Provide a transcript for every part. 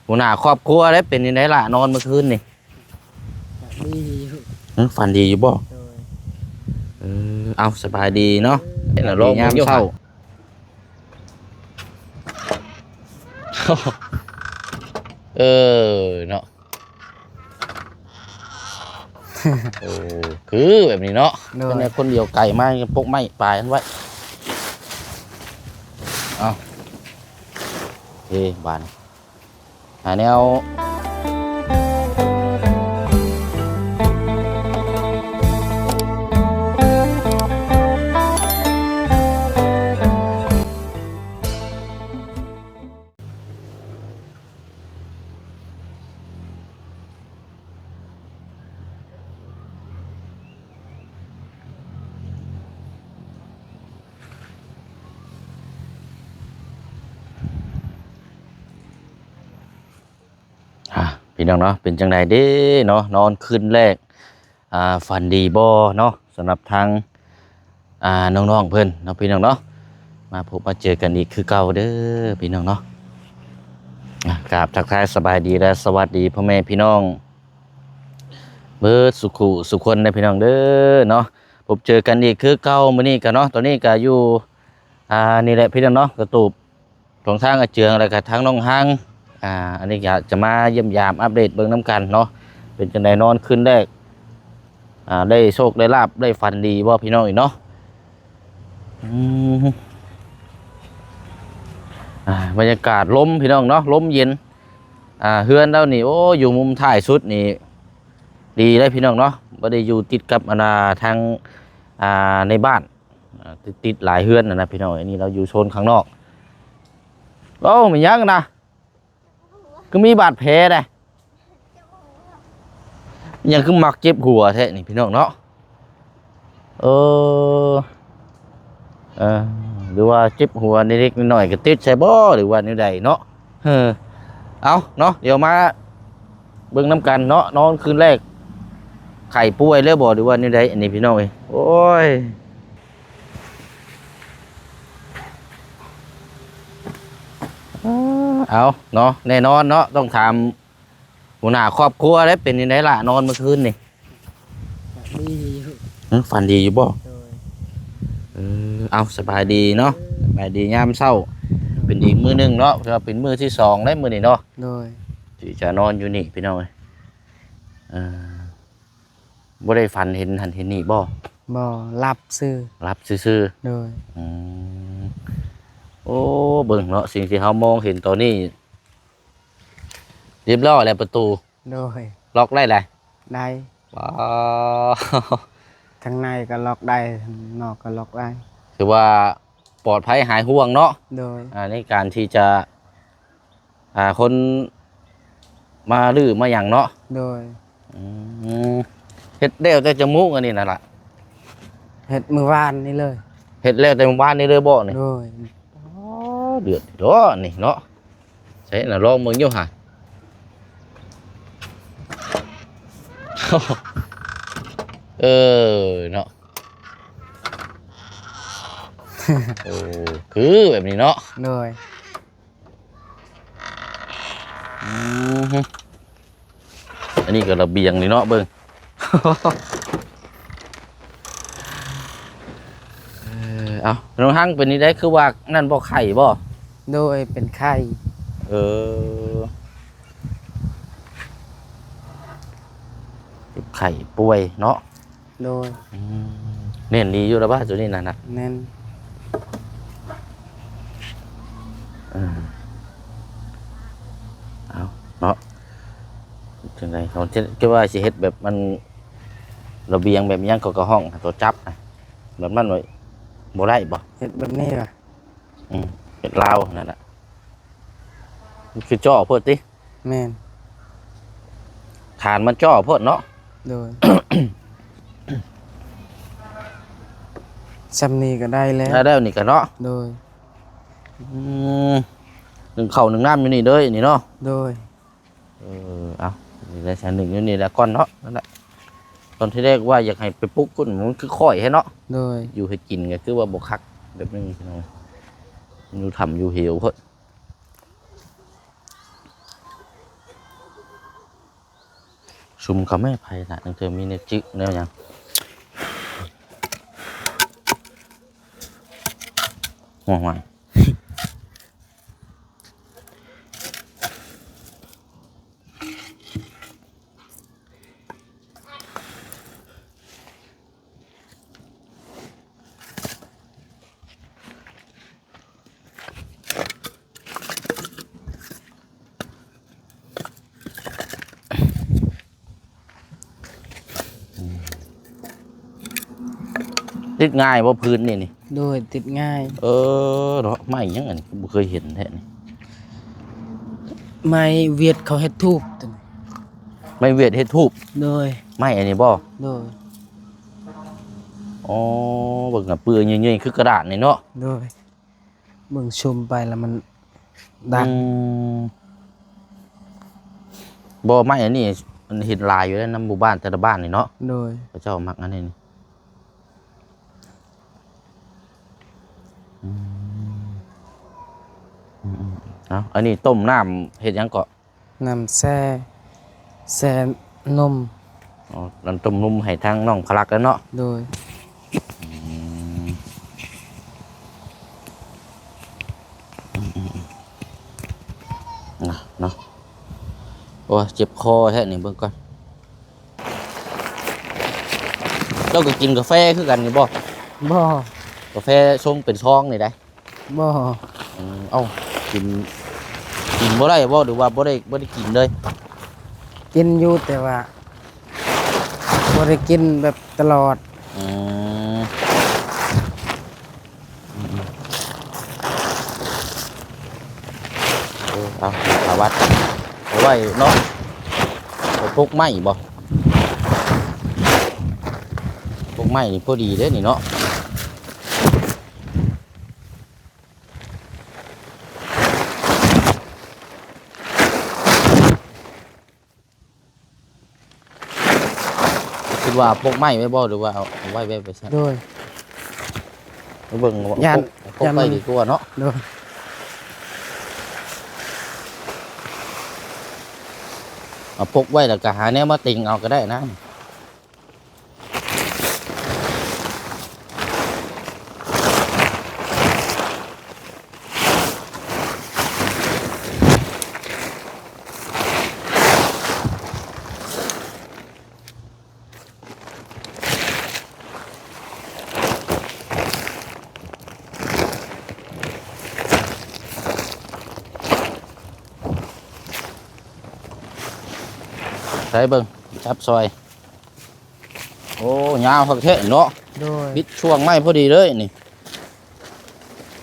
ຫົວໜ້າຄອບຄົວເດ້ ເປັນຈັ່ງໃດລະ ນອນມື້ຄືນນີ້? ດີຢູ່. ຫຶ? ຝັນດີຢູ່ບໍ່? ໂດຍ. ເອີ ເອົາ ສະບາຍດີເນາະ. ເອີ ເປັນອາລົມຍາມເຊົ້າ. ເອີ ເນາະ. ໂອ້ ຄືແບບນີ້ເນາະ. ໂດຍ. ເປັນແນວຄົນດຽວໄກມາ ຍັງປົກໄມ້ປາຍຫັ້ນໄວ້. ເອົາ ເອີ ບາດນີ້ ຫາແນວ ອ່າ ພີ່ນ້ອງເນາະ ເປັນຈັ່ງໃດເດ້ເນາະ ນອນຄືນແລກ ອ່າ ຝັນດີບໍ່ເນາະ? ສຳລັບທາງ ອ່າ ນ້ອງໆເພິ່ນເນາະ ພີ່ນ້ອງເນາະ ມາພົບມາເຈີກັນອີກຄືເກົ່າເດີພີ່ນ້ອງເນາະ. ອ່າ ກາບທັກທາຍສະບາຍດີ ແລະ ສະຫວັດດີພໍ່ແມ່ພີ່ນ້ອງເບິດສຸຂູສຸຄົນເດີພີ່ນ້ອງເດີເນາະ. ພົບເຈີກັນອີກຄືເກົ່າມື້ນີ້ກະເນາະ ຕອນນີ້ກະຢູ່ ອ່າ ນີ້ແຫຼະພີ່ນ້ອງເນາະ ກະຕູບ ຂອງທາງອາເຈືອງ ແລ້ວກະທາງນ້ອງຮັງ. ອ່າ ອັນນີ້ກະຈະມາຢ້ຽມຢາມອັບເດດເບິ່ງນຳກັນເນາະ ເປັນຈັ່ງໃດນອນຄືນແລກ ອ່າ ໄດ້ໂຊກໄດ້ລາບໄດ້ຝັນດີບໍ່ພີ່ນ້ອງເອີຍເນາະ? ອືມ ອ່າ ບັນຍາກາດລົມພີ່ນ້ອງເນາະ ລົມເຢັນ. ອ່າ ເຮືອນລາວນີ້ ໂອ້ ຢູ່ມຸມທ້າຍສຸດນີ້ ດີເລີຍພີ່ນ້ອງເນາະ ບໍ່ໄດ້ຢູ່ຕິດກັບ ອັນນ່າ ທາງ ອ່າ ໃນບ້ານ ອ່າ ຕິດ ຕິດຫຼາຍເຮືອນຫັ້ນນະພີ່ນ້ອງ. ອັນນີ້ລາວຢູ່ໂຊນຂ້າງນອກ. ໂອ້ ແມ່ນຫຍັງນະ? ຄືມີບາດແຜໃດ? ຫຍັງຄືມັກເຈັບຫົວແທ້ນີ້ພີ່ນ້ອງເນາະ? ເອີ ເອີ ຫຼືວ່າເຈັບຫົວເລັກໆນ້ອຍໆກະຕິດໃສ່ບໍ່ ຫຼືວ່າແນວໃດເນາະ? ເອີ ເອົາເນາະ ດຽວມາເບິ່ງນຳກັນເນາະ ນອນຄືນແລກ ໄຂ້ປ່ວຍແລ້ວບໍ່ ຫຼືວ່າແນວໃດ ອັນນີ້ພີ່ນ້ອງເອີຍ. ໂອ້ຍ ເອົາເນາະ ແນ່ນອນເນາະ ຕ້ອງຖາມຫົວໜ້າຄອບຄົວເດ້ ເປັນຈັ່ງໃດລະ ນອນມື້ຄືນນີ້? ດີຢູ່. ຫຶ? ຝັນດີຢູ່ບໍ່? ໂດຍ. ເອີ ເອົາ ສະບາຍດີເນາະ ສະບາຍດີຍາມເຊົ້າ. ເປັນອີກມື້ໜຶ່ງເນາະ ຖືວ່າເປັນມື້ທີສອງແລ້ວມື້ນີ້ເນາະ. ໂດຍ. ທີ່ຈະນອນຢູ່ນີ້ພີ່ນ້ອງເອີຍ. ເອີ ບໍ່ໄດ້ຝັນເຫັນຫັ້ນເຫັນນີ້ບໍ່? ບໍ່ ຫຼັບຊື່. ຫຼັບຊື່ໆ. ໂດຍ. ອືມ ໂອ້ ເບິ່ງເນາະ ສິ່ງທີ່ເຮົາມອງເຫັນຕອນນີ້ ຮຽບຮ້ອຍແລ້ວປະຕູ. ໂດຍ. ລັອກໄດ້ແຫຼະ? ໄດ້. ວ້າວ ທາງໃນກໍລັອກໄດ້ ທາງນອກກໍລັອກໄດ້. ຖືວ່າປອດໄພຫາຍຫ່ວງເນາະ. ໂດຍ. ອ່າ ໃນການທີ່ຈະ ອ່າ ຄົນມາຮື້ມາຫຍັງເນາະ. ໂດຍ. ອືມ ເຮັດແລ້ວແຕ່ຈັກໂມງອັນນີ້ນະລະ? ເຮັດມື້ວານນີ້ເລີຍ. ເຮັດແລ້ວແຕ່ມື້ວານນີ້ເລີຍບໍ່ນີ້? ໂດຍ. ອໍ ເດືອດເນາະນີ້ເນາະ. ໃສ່ນະ ລອງເບິ່ງຢູ່ຫາ. ເອີເນາະ. ໂອ້ ຄືແບບນີ້ເນາະ. ໂດຍ. ອືມ ອັນນີ້ກໍລະບຽງນີ້ເນາະ ເບິ່ງ. ເອີ ເອົາ ນ້ອງຮັງເປັນຈັ່ງໃດ ຄືວ່ານັ້ນບໍ່ ໄຂ້ບໍ່? ໂດຍ ເປັນໄຂ້. ເອີ ເຈັບໄຂ້ປ່ວຍເນາະ. ໂດຍ. ອືມ ແໜ້ນດີຢູ່ລະບ້ານໂຕນີ້ນະນະ. ແໜ້ນ. ເອີ ເອົາເນາະ ຈັ່ງໃດເຮົາຈະ ຈະວ່າຊິເຮັດແບບມັນ ລະບຽງແບບຫຍັງ ເຂົາກໍຮ້ອງໃຫ້ຕົວຈັບນະ ແບບນັ້ນບໍ່ໄດ້ບໍ່? ເຮັດແບບນີ້ຫວາ? ອືມ ເຮັດລາວນັ້ນນະ ມັນຄືຈໍ້ໂພດຕິ? ແມ່ນ. ຖານມັນຈໍ້ໂພດເນາະ. ໂດຍ. ຊ່ຳນີ້ກໍໄດ້ແລ້ວ. ໄດ້ແລ້ວນີ້ກໍເນາະ. ໂດຍ. ອືມ ໜຶ້ງເຂົ້າໜຶ້ງນ້ຳຢູ່ນີ້ເດີ ນີ້ເນາະ. ໂດຍ. ເອີ ເອົາ ນີ້ແຫຼະ ຊັ້ນໜຶ້ງຢູ່ນີ້ແຫຼະກ່ອນເນາະ. ນັ້ນແຫຼະ ຕອນທີແລກວ່າຢາກໃຫ້ໄປປຸກພຸ້ນ ມັນຄືຄ້ອຍແທ້ເນາະ. ໂດຍ. ຢູ່ເຮັດກິນກໍຄືວ່າບໍ່ຄັກແບບໜຶ່ງ ພີ່ນ້ອງ ຢູ່ຖ້ຳຢູ່ເຫວໂພດ. ຈຸ່ມເຂົ້າແມ່ ໃຜລະ ຈັ່ງເທື່ອມີແນວຈື່ແນວຫຍັງ. ໂອ້ຍ ຕິດງ່າຍບໍ່ພື້ນນີ້ນີ້? ໂດຍ ຕິດງ່າຍ. ເອີ ເນາະ ໄມ້ຫຍັງອັນນີ້ ບໍ່ເຄີຍເຫັນແທ້ນີ້. ໄມ້ຫວຽດເຂົາເຮັດທູບໂຕນີ້. ໄມ້ຫວຽດເຮັດທູບ? ໂດຍ. ໄມ້ອັນນີ້ບໍ່? ໂດຍ. ອໍ ເບິ່ງກະເປື່ອຍເຍີຍໆ ຄືກະດາດນີ້ເນາະ. ໂດຍ. ເບິ່ງຊູມໄປແລ້ວມັນດັງ. ອືມ ບໍ່ ໄມ້ອັນນີ້ມັນເຫັນຫຼາຍຢູ່ໃນນຳໝູ່ບ້ານແຕ່ລະບ້ານນີ້ເນາະ. ໂດຍ. ເຂົາເຈົ້າມັກອັນນີ້ນີ້. ອືມ ອືມໆ ເອົາ ອັນນີ້ຕົ້ມນ້ຳເຮັດຫຍັງເກາະ? ນ້ຳແຊ່ ແຊ່ນົມ. ອໍ ນ້ຳຕົ້ມນົມໃຫ້ທາງນ້ອງພະລັກແລ້ວເນາະ. ໂດຍ. ອືມ ອືມໆໆ ນະ ເນາະ. ໂອ້ຍ ເຈັບຄໍແທ້ນີ້ ເບິ່ງກ່ອນ. ເຈົ້າກໍກິນກາແຟຄືກັນນີ້ບໍ່? ບໍ່. ກາແຟຊົງເປັນຊອງນີ້ໃດ໋? ບໍ່. ອືມ ເອົ້າ ກິນ ກິນບໍ່ໄດ້ບໍ່ ຫຼືວ່າບໍ່ໄດ້ ບໍ່ໄດ້ກິນເລີຍ? ກິນຢູ່ ແຕ່ວ່າບໍ່ໄດ້ກິນແບບຕະຫຼອດ. ອືມ ອືມໆ ເອີ ເອົາ ສາວັດ ເອົາໄວ້ເນາະ. ເອົາປົກໄມ້ບໍ່? ປົກໄມ້ນີ້ພໍດີເດ້ນີ້ເນາະ. ຄິດວ່າປົກໄມ້ໄວ້ບໍ່ ຫຼືວ່າເອົາ ເອົາໄວ້ແບບໃດ? ໂດຍ. ໄປເບິ່ງວ່າ ຢ້ານ ປົກ ປົກໄວ້ ຢ້ານມັນ ດີກວ່າເນາະ. ໂດຍ. ເອົາປົກໄວ້ ແລ້ວກໍຫາແນວມາຕິງເອົາກໍໄດ້ນະ. ໃສ່ເບິ່ງ ຈັບຊ່ອຍ. ໂອ້ ຍາວຄັກແທ້ເນາະ. ໂດຍ. ບິດຊ່ວງໄມ້ພໍດີເລີຍນີ້.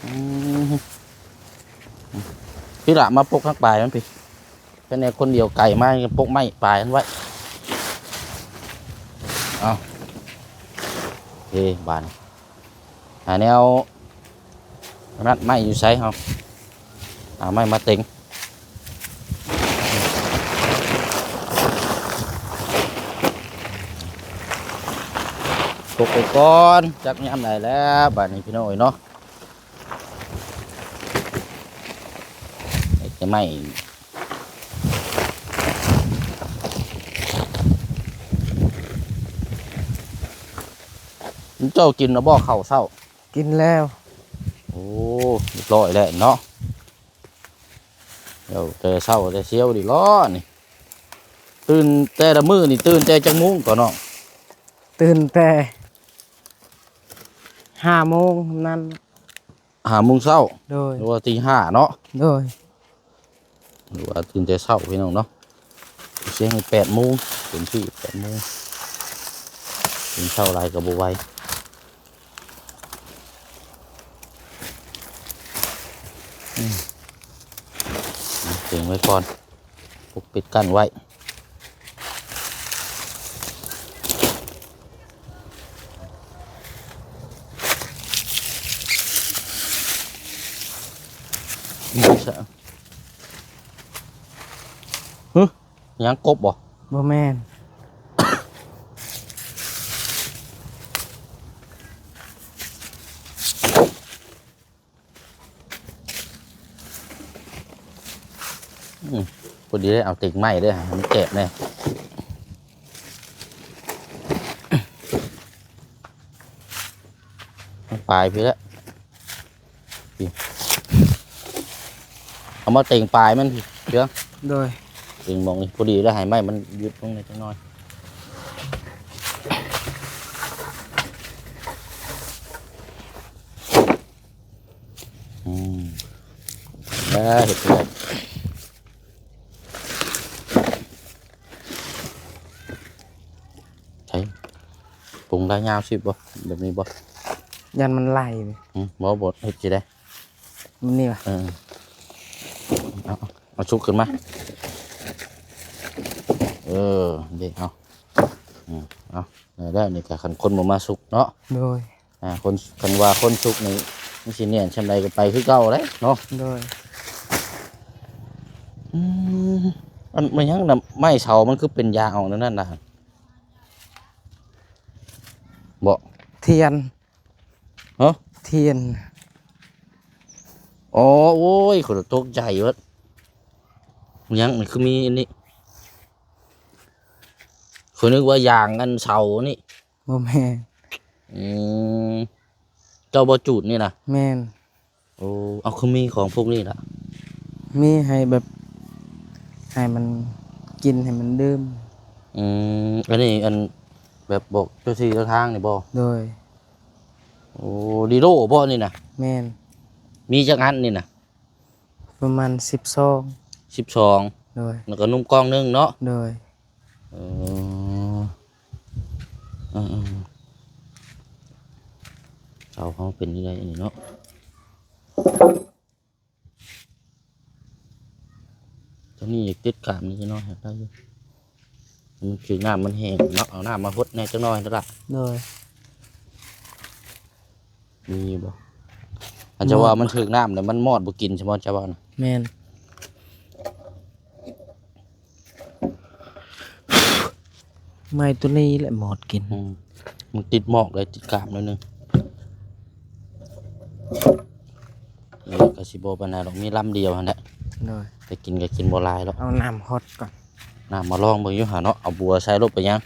ອືມ ພີ່ລະ ມາປົກທາງປາຍມັນພີ້. ເປັນແນວຄົນດຽວໄກມາປົກໄມ້ປາຍມັນໄວ້. ເອົາ ເອີ ບາດນີ້ ຫາແນວ ນັດໄມ້ຢູ່ໃສເຮົາ ເອົາໄມ້ມາເຕັງ ປົກໄປກ່ອນ ຈັກຍາມໃດແລ້ວ ບາດນີ້ພີ່ນ້ອງເອີຍເນາະ ເຮັດແຕ່ໄມ້. ເຈົ້າກິນແລ້ວບໍ່ເຂົ້າເຊົ້າ? ກິນແລ້ວ. ໂອ້ ຮຽບຮ້ອຍແລ້ວເນາະ. ເຈົ້າແຕ່ເຊົ້າແຕ່ຊຽວດີຫຼໍນີ້? ຕື່ນແຕ່ລະມື້ນີ້ ຕື່ນແຕ່ຈັກໂມງກໍນ້ອງ? ຕື່ນແຕ່ຫ້າໂມງນັ້ນ. ຫ້າໂມງເຊົ້າ. ໂດຍ. ຫຼືວ່າຕີຫ້າເນາະ? ໂດຍ. ຫຼືວ່າຕື່ນແຕ່ເຊົ້າພີ່ນ້ອງເນາະ. ຊິໃຫ້ແປດໂມງ ເຕັມທີ່ແປດໂມງ. ຕື່ນເຊົ້າຫຼາຍກໍບໍ່ໄຫວ. ອືມ ເຕັງໄວ້ກ່ອນ ປົກປິດກັ້ນໄວ້. ຫຶ ຫຍັງ ກົບບໍ່? ບໍ່ແມ່ນ. ອືມ ພໍດີໄດ້ເອົາຕິກໄມ້ເດີ້ ໃຫ້ມັນແກບແດ່. ປາຍພີ້ແຫຼະ ພີ້ ເອົາມາເຕັງປາຍມັນພີ້ ເຊື່ອ ໂດຍ ເຕັງໝ່ອງນີ້ພໍດີແລ້ວ ໃຫ້ໄມ້ມັນຢຸດລົງໜ້ອຍຈັກໜ້ອຍ. ອືມ ເອີ ເຮັດໄດ້ ໃສ່ ປຸງລາຍຍາວຊິບໍ່ ແບບນີ້ບໍ່? ຢ້ານມັນໄຫຼ. ອືມ ບໍ່ ບໍ່ ເຮັດຊິໄດ້ ແບບນີ້ຫວາ? ເອີ ເອົາ ເອົາ ເອົາສຸກຂຶ້ນມາ ເອີ ເດ້ ເອົາ ອືມ ເອົາ ໄດ້ແລ້ວນີ້ກະ ຄັນຄົນບໍ່ມາສຸກເນາະ ໂດຍ ອ່າ ຄົນ ຄັນວ່າຄົນສຸກນີ້ ມັນຊິແໜ້ນຊ່ຳໃດກໍໄປຄືເກົ່າແຫຼະເນາະ ໂດຍ ອືມ ອັນ ມັນຫຍັງນະ ໄມ້ເສົາມັນຄືເປັນຢາງອອກແນວນັ້ນນະ ບໍ່? ທຽນ ຮະ? ທຽນ ອໍ ໂອ້ຍ ຂ້ອຍຕົກໃຈເບິດ ຫຍັງ ມັນຄືມີອັນນີ້ ຂ້ອຍນຶກວ່າຢາງອັນເສົານີ້ ບໍ່ແມ່ນ ອືມ ເຈົ້າບໍ່ຈູດນີ້ນະ? ແມ່ນ ໂອ້ ເອົາ ຄືມີຂອງພວກນີ້ລະ? ມີໃຫ້ແບບ ໃຫ້ມັນກິນ ໃຫ້ມັນດື່ມ ອືມ ອັນນີ້ ອັນ ແບບບອກເຈົ້າທີ່ເຈົ້າທາງນີ້ບໍ່? ໂດຍ ໂອ້ ລີໂລບໍ່ນີ້ນະ? ແມ່ນ ມີຈັກອັນນີ້ນະ? ປະມານສິບສອງ ສິບສອງ ໂດຍ ແລ້ວກໍນົມກ່ອງໜຶ່ງເນາະ ໂດຍ ເອີ ເອີໆ ເສົາເຮົາເປັນຈັ່ງໃດອັນນີ້ເນາະ ຕົວນີ້ຢາກຕິດກາບນີ້ຈັກໜ້ອຍ ຢາກໄດ້ຢູ່ ມັນຄືນ້ຳມັນແຫ້ງເນາະ ເອົານ້ຳມາຫົດແດ່ຈັກໜ້ອຍເດີລະ ໂດຍ ມີຢູ່ບໍ່? ອັນຈະວ່າມັນຖືກນ້ຳແລ້ວມັນມອດບໍ່ກິນ ສະເໝາະຈະວ່ານະ ແມ່ນ ໄມ້ຕົວນີ້ແຫຼະມອດກິນ ອືມ ມັນຕິດໝອກເລີຍ ຕິດກາບໜ້ອຍໜຶ່ງ ນີ້ກໍຊິບໍ່ປານໃດດອກ ມີລຳດຽວຫັ້ນແຫຼະ ໂດຍ ໄປກິນກໍກິນບໍ່ຫຼາຍດອກ ເອົານ້ຳຫົດກ່ອນ ນ້ຳມາລອງເບິ່ງຢູ່ຫາເນາະ ເອົາບົວໃສ່ໂລດ ເປັນຫຍັງ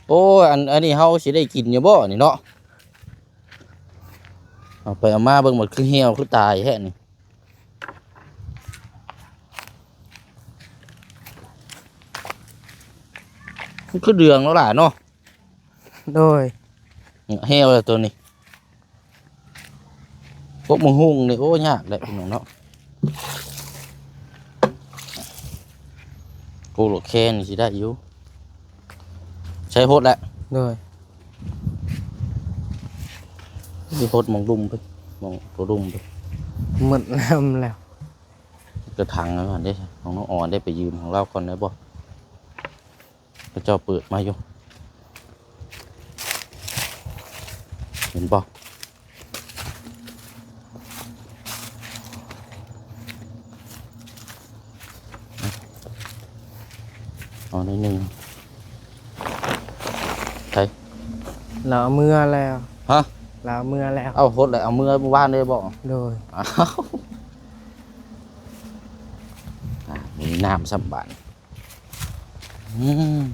ໂອ້ຍ ອັນ ອັນນີ້ເຮົາຊິໄດ້ກິນຢູ່ບໍ່ນີ້ເນາະ? ເອົາໄປເອົາມາເບິ່ງ ມັນຄືຫ່ຽວຄືຕາຍແທ້ນີ້ ມັນຄືເດືອງແລ້ວຫຼາຍເນາະ ໂດຍ ແຫ້ວແລ້ວໂຕນີ້ ກົກໝາກຫຸ່ງນີ້ ໂອ້ ຍາກແຫຼະພີ່ນ້ອງເນາະ ໂອ້ ໂລແຄນນີ້ຊິໄດ້ຢູ່ ໃຊ້ຫົດແຫຼະ ໂດຍ ຊິຫົດໝ່ອງລຸ່ມໄປ ໝ່ອງໂຕລຸ່ມໄປ ໝົດນ້ຳແລ້ວ ກະຖັງນັ້ນເດ້ ຂອງນ້ອງອອນໄດ້ໄປຢືມຂອງລາວກ່ອນໄດ້ບໍ່? ເຂົາເຈົ້າເປີດມາຢູ່ ເຫັນບໍ່? ເອົາໜ້ອຍໜຶ່ງ ໃສ? ລາວເອົາເມືອແລ້ວ ຮະ? ລາວເອົາເມືອແລ້ວ ເອົາ ຫົດແລ້ວເອົາເມືອມື້ວານເລີຍບໍ່? ໂດຍ ອ້າວ ອ່າ ມີນ້ຳຊ້ຳບາດນີ້ ອືມ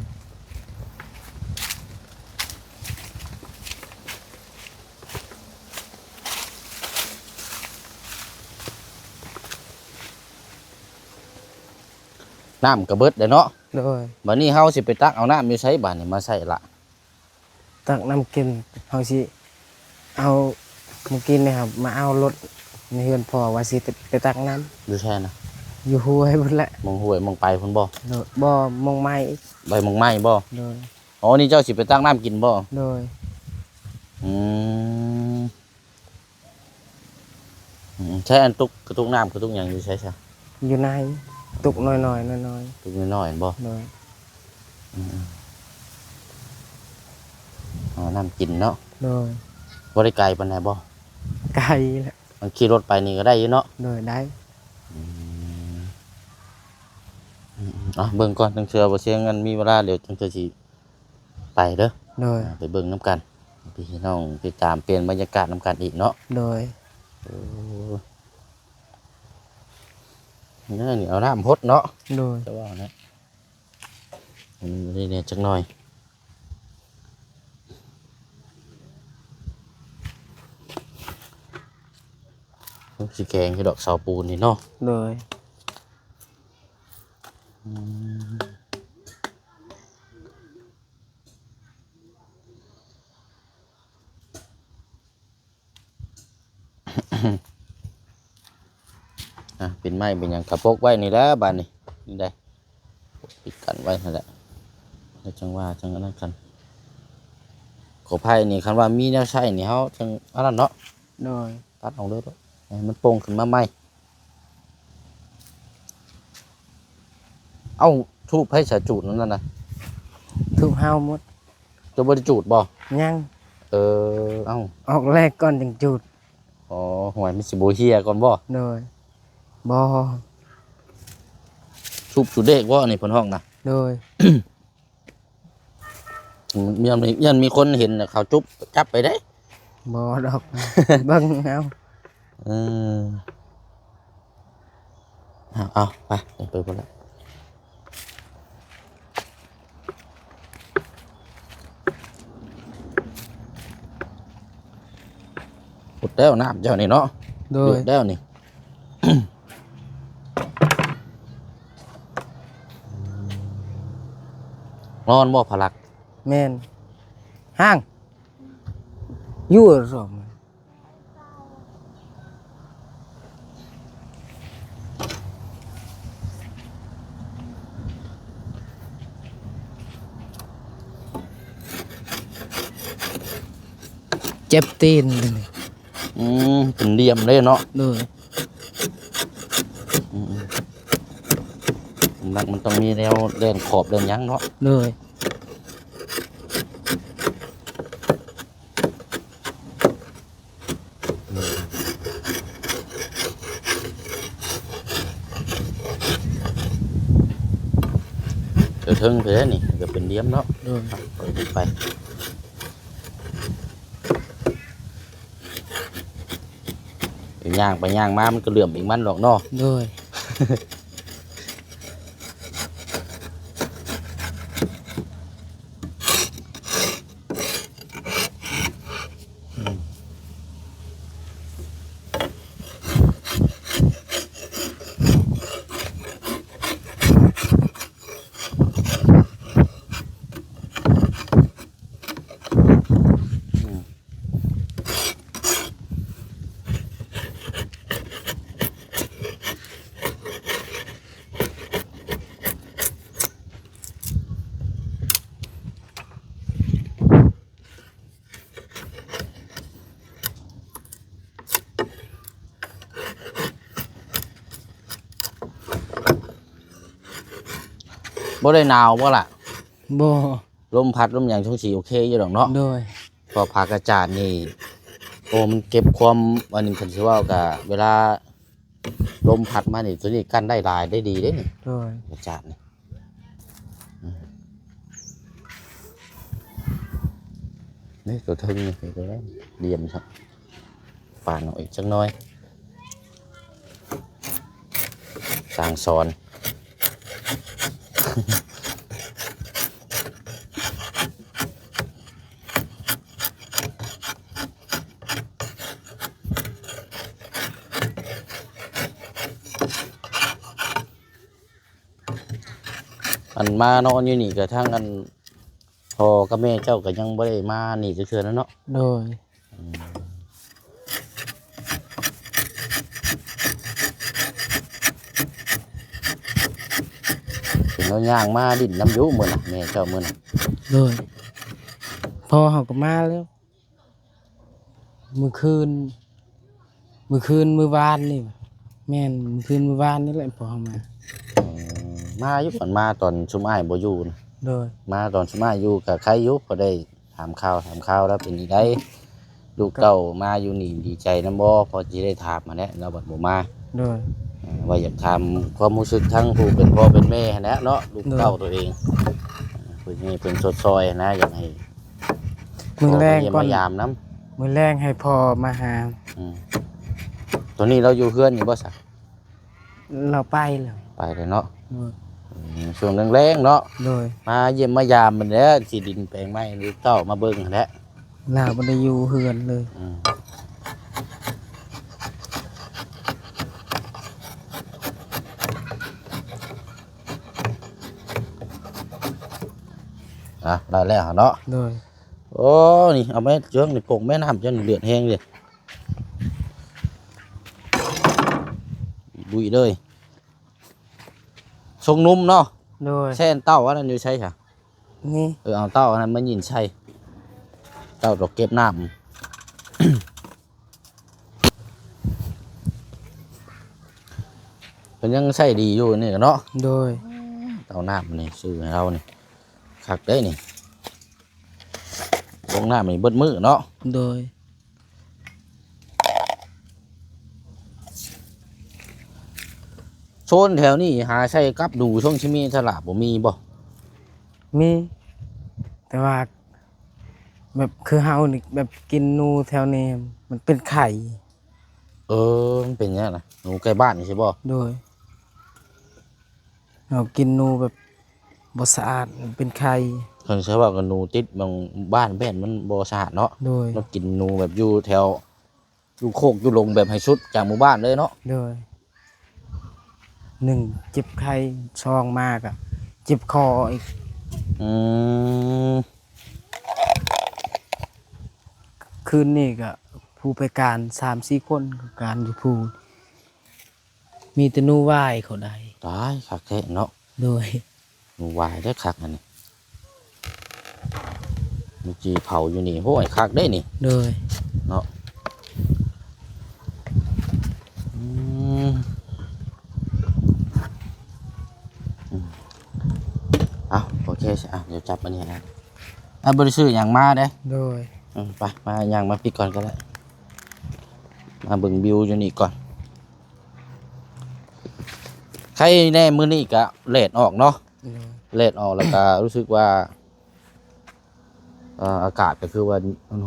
ນ້ຳກະເບິດແລ້ວເນາະ ໂດຍ ບາດນີ້ເຮົາຊິໄປຕັກເອົານ້ຳຢູ່ໃສບາດນີ້ມາໃຊ້ລະ? ຕັກນ້ຳກິນ ເຮົາຊິເອົາ ມື້ກີ້ນີ້ເຮົາມາເອົາລົດໃນເຮືອນພໍ່ວ່າຊິໄປຕັກນ້ຳ ຢູ່ໃສນະ? ຢູ່ຫ້ວຍພຸ້ນແຫຼະ ໝ່ອງຫ້ວຍໝ່ອງໄປພຸ້ນບໍ່? ໂດຍ ບໍ່ ໝ່ອງໄມ້ ໄປໝ່ອງໄມ້ບໍ່? ໂດຍ ອໍ ນີ້ເຈົ້າຊິໄປຕັກນ້ຳກິນບໍ່? ໂດຍ ອືມ ອືມ ໃຊ້ອັນຕຸກ ກະຕຸກນ້ຳ ກະຕຸກຫຍັງຢູ່ໃສຊະ? ຢູ່ໃນຕຸກນ້ອຍໆ ນ້ອຍໆ ຕຸກນ້ອຍໆ ແມ່ນບໍ່? ໂດຍ ອືມໆ ຫານ້ຳກິນເນາະ ໂດຍ ບໍ່ໄດ້ໄກປານໃດບໍ່? ໄກແຫຼະ ມັນຂີ່ລົດໄປນີ້ກໍໄດ້ຢູ່ເນາະ ໂດຍ ໄດ້ ອືມ ອືມໆ ເອົາເບິ່ງກ່ອນ ຈັ່ງເທື່ອບໍ່ຊຽງ ອັນມີເວລາ ດຽວຈັ່ງເທື່ອຊິ ໄປເດີ ໂດຍ ໄປເບິ່ງນຳກັນ ພີ່ນ້ອງຕິດຕາມປ່ຽນບັນຍາກາດນຳກັນອີກເນາະ ໂດຍ ໂອ້ ນີ້ເອົານ້ຳຫົດເນາະ ໂດຍ ຈະວ່ານະ ອືມ ນີ້ແດ່ຈັກໜ້ອຍ ອືມ ມັນຊິແຂງຢູ່ດອກເສົາປູນນີ້ເນາະ. ໂດຍ. ອືມ ອ່ະ ເປັນໄມ້ເປັນຫຍັງກະປົກໄວ້ນີ້ແຫຼະບາດນີ້. ນີ້ໄດ໋ ປິດກັ້ນໄວ້ຫັ້ນແຫຼະ ແລ້ວຈັ່ງວ່າຈັ່ງອັນນັ້ນກັນ. ຂໍໄຜ່ນີ້ ຄັນວ່າມີແນວໃຊ້ນີ້ ເຮົາຈັ່ງອັນນັ້ນເນາະ. ໂດຍ. ຕັດອອກເລີຍ ໃຫ້ມັນໂປ່ງຂຶ້ນມາໃໝ່. ເອົ້າ ທູບໃຜສະຈູດນັ້ນນະ? ທູບເຮົາໝົດ. ເຈົ້າບໍ່ໄດ້ຈູດບໍ່? ຍັງ. ເອີ ເອົ້າ ອອກແລກກ່ອນຈຶ່ງຈູດ. ອໍ ຫ້ວຍ ມັນຊິບໍ່ເຫ່ຍກ່ອນບໍ່? ໂດຍ. ບໍ່. ທູບສູດເດກບໍ່ ອັນນີ້ເພິ່ນຮ້ອງນະ? ໂດຍ. ຢ້ານມີ ຢ້ານມີຄົນເຫັນນະ ເຂົາຈຸບຈັບໄປເດ້. ບໍ່ດອກ ເບິ່ງເອົາ. ເອີ ເອົາ ເອົາ ໄປ ໄປພຸ້ນລະ. ໝົດແລ້ວນ້ຳເຈົ້ານີ້ເນາະ. ໂດຍ. ເດືອດແລ້ວນີ້. ນອນບໍ່ພະລັກ? ແມ່ນ. ຫ້າງ ຢູ່ສອງ ເຈັບຕີນ. ອືມ ເປັນຫຼ່ຽມເລີຍເນາະ. ໂດຍ. ອືມໆ ຫຼັກມັນຕ້ອງມີແນວແລ່ນຂອບແລ່ນຫຍັງເນາະ. ໂດຍ. ເທິງໄປແລ້ວນີ້ ກະເປັນຫຼ່ຽມເນາະ. ໂດຍ. ໄປ ໄປ ຍ່າງໄປຍ່າງມາ ມັນກະເຫຼື່ອມອີກມັນດອກເນາະ. ໂດຍ. ບໍ່ໄດ້ໜາວບໍ່ລະ? ບໍ່. ລົມພັດລົມຫຍັງຊ່ວງຊິໂອເຄຢູ່ດອກເນາະ. ໂດຍ. ເພາະຜ້າກະຈາດນີ້ ໂອ້ ມັນເກັບຄວາມ ອັນນີ້ ຄັນຊິເວົ້າກະ ເວລາລົມພັດມານີ້ ໂຕນີ້ກັ້ນໄດ້ຫຼາຍໄດ້ດີເດ້ນີ້. ໂດຍ. ຜ້າກະຈາດນີ້ ອືມ ນີ້ໂຕເທິງນີ້ ນີ້ໂຕນັ້ນ ຫຼຽມຊະ. ປານອອກອີກຈັກໜ້ອຍ ສັ່ງສອນ. ອັນມານອນຢູ່ນີ້ກະທັງອັນ ພໍ່ກັບແມ່ເຈົ້າກະຍັງບໍ່ໄດ້ມານີ້ຈັກເທື່ອນະເນາະ. ໂດຍ. ອືມ ເຫັນລາວຍ່າງມາຫຼິ້ນນຳຢູ່ມື້ນະ ແມ່ເຈົ້າມື້ນະ. ໂດຍ. ພໍ່ເຮົາກະມາແລ້ວ ມື້ຄືນ ມື້ຄືນມື້ວານນີ້ ແມ່ນ ມື້ຄືນມື້ວານນີ້ແຫຼະ ພໍ່ເຮົາມາ. ອືມ ມາຢູ່ ມັນມາຕອນຊຸມອ້າຍບໍ່ຢູ່ນະ. ໂດຍ. ມາຕອນຊຸມອ້າຍຢູ່ກະໄຄຢູ່ ພໍໄດ້ຖາມຂ່າວ ຖາມຂ່າວລາວເປັນຈັ່ງໃດ ລູກເຕົ້າມາຢູ່ນີ້ດີໃຈນຳບໍ່ ພໍຊິໄດ້ຖາມຫັ້ນແຫຼະ ລາວບັດບໍ່ມາ. ໂດຍ. ເອີ ວ່າຢາກຖາມຄວາມຮູ້ສຶກທັງຜູ້ເປັນພໍ່ເປັນແມ່ຫັ້ນແຫຼະເນາະ ລູກເຕົ້າໂຕເອງ ເພິ່ນໃຫ້ເພິ່ນຊົດຊ່ອຍຫັ້ນນະ ຢາກໃຫ້ ມື້ແລງກ່ອນ ມາຢາມນຳ ມື້ແລງໃຫ້ພໍ່ມາຫາ. ອືມ ຕອນນີ້ລາວຢູ່ເຮືອນຢູ່ບໍ່ຊະ? ລາວໄປແລ້ວ ໄປແລ້ວເນາະ. ໂດຍ. ອືມ ຊ່ວງແລງໆເນາະ. ໂດຍ. ມາຢ້ຽມມາຢາມຫັ້ນແຫຼະ ທີ່ດິນແປງໃໝ່ ລູກເຕົ້າມາເບິ່ງຫັ້ນແຫຼະ. ລາວບໍ່ໄດ້ຢູ່ເຮືອນເລີຍ. ອືມ. ອ່ະ ໄດ້ແລ້ວເນາະ. ໂດຍ. ໂອ້ ນີ້ເອົາແມ່ເຈີງນີ້ ປົກແມ່ນ້ຳເຈົ້ານີ້ເດືອດແຮງເດ້. ບຸຍເລີຍ. ຊົງໜຸ່ມເນາະ. ໂດຍ. ແຊ່ເຕົ້າອັນນັ້ນຢູ່ໃສຊະ? ນີ້. ເອີ ເອົາເຕົ້າອັນນັ້ນມາຍິນໃສ່ ເຕົ້າດອກເກັບນ້ຳ. ເພິ່ນຍັງໃຊ້ດີຢູ່ນີ້ກະເນາະ. ໂດຍ. ເຕົ້ານ້ຳນີ້ຊື້ໃຫ້ເຮົານີ້ ຄັກເດ້ນີ້. ລົງນ້ຳນີ້ເບິດມື້ເນາະ. ໂດຍ. ໂຊນແຖວນີ້ຫາໃສ່ກັບດູຊ່ວງຊິມີຕະຫຼາດບໍ່ມີບໍ່? ມີ ແຕ່ວ່າແບບຄືເຮົານີ້ ແບບກິນໜູແຖວນີ້ມັນເປັນໄຂ້. ເອີ ມັນເປັນຫຍັງນະ? ໜູໃກ້ບ້ານນີ້ຊິບໍ່? ໂດຍ. ເຮົາກິນໜູແບບບໍ່ສະອາດ ເປັນໄຂ້. ຄັນຊິເວົ້າກັນ ໜູຕິດບາງບ້ານແບບມັນບໍ່ສະອາດເນາະ. ໂດຍ. ເຮົາກິນໜູແບບຢູ່ແຖວ ຢູ່ໂຄກຢູ່ດົງ ແບບໃຫ້ສຸດຈາກໝູ່ບ້ານເລີຍເນາະ. ໂດຍ. ໜຶ່ງເຈັບໄຂ້ ສອງມາກະເຈັບຄໍອີກ. ອືມ. ຄືນນີ້ກະຜູ້ໄປການສາມສີ່ຄົນ ການຢູ່ພູ ມີແຕ່ໜູວາຍເຂົາໄດ້. ຕາຍ ຄັກແທ້ເນາະ. ໂດຍ. ໜູວາຍເດ້ ຄັກອັນນີ້ ໜູຈີ່ເຜົາຢູ່ນີ້ ໂຫຍ ຄັກເດ້ນີ້. ໂດຍ. ເນາະ. ອືມ ອືມ ເອົາ ໂອເຄ ອ່ະ ດຽວຈັບອັນນີ້ໃຫ້. ອ່ະ ບໍ່ໄດ້ຊື້ຫຍັງມາເດ້. ໂດຍ. ເອີ ໄປ ມາ ຍ່າງມາພີ້ກ່ອນກະໄດ້ ມາເບິ່ງວິວຢູ່ນີ້ກ່ອນ. ໄຄແດ່ມື້ນີ້ກະແດດອອກເນາະ. ໂດຍ. ແດດອອກແລ້ວກະຮູ້ສຶກວ່າ ເອີ ອາກາດກະຄືວ່າ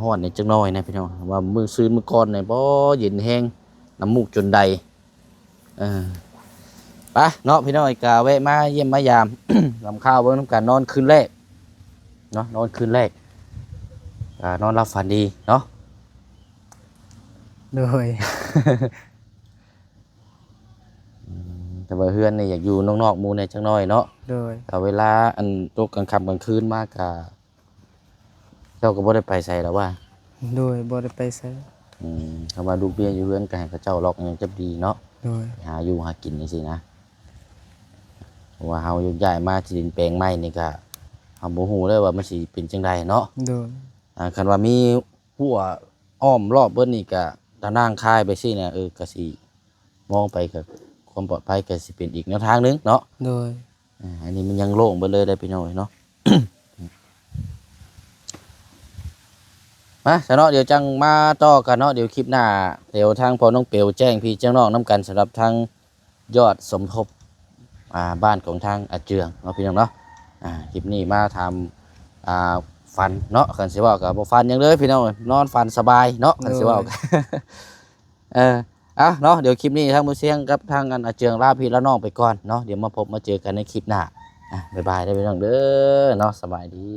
ຮ້ອນໆແດ່ຈັກໜ້ອຍນະພີ່ນ້ອງ ວ່າມື້ຊືນມື້ກ່ອນນີ້ບໍ່ ເຢັນແຮງ ນ້ຳມູກຈົນໄດ. ເອີ ໄປເນາະພີ່ນ້ອງ ກະແວະມາຢ້ຽມມາຢາມ ນຳຂ່າວເບິ່ງນຳກັນ ນອນຄືນແລກເນາະ ນອນຄືນແລກ ກະນອນຫຼັບຝັນດີເນາະ. ໂດຍ. ອືມ ແຕ່ວ່າເຮືອນນີ້ຢາກຢູ່ນອກໆໝູ່ແດ່ຈັກໜ້ອຍເນາະ. ໂດຍ. ກະເວລາອັນຕົກກາງຄ່ຳກາງຄືນມາກະ ເຈົ້າກະບໍ່ໄດ້ໄປໃສດອກຫວາ? ໂດຍ. ບໍ່ໄດ້ໄປໃສ. ອືມ ຄັນວ່າລູກເມຍຢູ່ເຮືອນກະໃຫ້ເຂົາເຈົ້າລັອກຫຍັງຈັບດີເນາະ. ໂດຍ. ໄປຫາຢູ່ຫາກິນຈັ່ງຊີ້ນະ ເພາະວ່າເຮົາໂຍກຍ້າຍມາທີ່ດິນແປງໃໝ່ນີ້ກະ ເຮົາບໍ່ຮູ້ເລີຍວ່າມັນຊິເປັນຈັ່ງໃດເນາະ. ໂດຍ. ອ່າ ຄັນວ່າມີ ຮົ້ວອ້ອມລອບເບິດນີ້ກະ ຕາໜ່າງຄາຍໄປຊີ້ນະ ເອີ ກະຊິມອງໄປກະ ຄວາມປອດໄພກະຊິເປັນອີກແນວທາງໜຶ່ງເນາະ. ໂດຍ. ອ່າ ອັນນີ້ມັນຍັງໂລ່ງເບິດເລີຍເດ້ພີ່ນ້ອງເອີຍເນາະ. ມາຊະເນາະ ດຽວຈັ່ງມາຕໍ່ກັນເນາະ ດຽວຄລິບໜ້າ ດຽວທາງພໍ່ນ້ອງເປວແຈ້ງພີ່ແຈ້ງນ້ອງນຳກັນ ສຳລັບທາງ ຍອດສົມທົບ ອ່າ ບ້ານຂອງທາງອາເຈືອງເນາະພີ່ນ້ອງເນາະ. ອ່າ ຄລິບນີ້ມາຖາມ ອ່າ ຝັນເນາະ ຄັນຊິເວົ້າກະບໍ່ຝັນຫຍັງເລີຍພີ່ນ້ອງ ນອນຝັນສະບາຍເນາະ ຄັນຊິເວົ້າ. ໂດຍ. ເອີ ເອົາເນາະ ດຽວຄລິບນີ້ທາງໝູ່ຊຽງກັບທາງອັນອາເຈືອງລາພີ່ລານ້ອງໄປກ່ອນເນາະ ດຽວມາພົບມາເຈີກັນໃນຄລິບໜ້າ. ອ່າ ບາຍບາຍເດີພີ່ນ້ອງເດີເນາະ ສະບາຍດີ.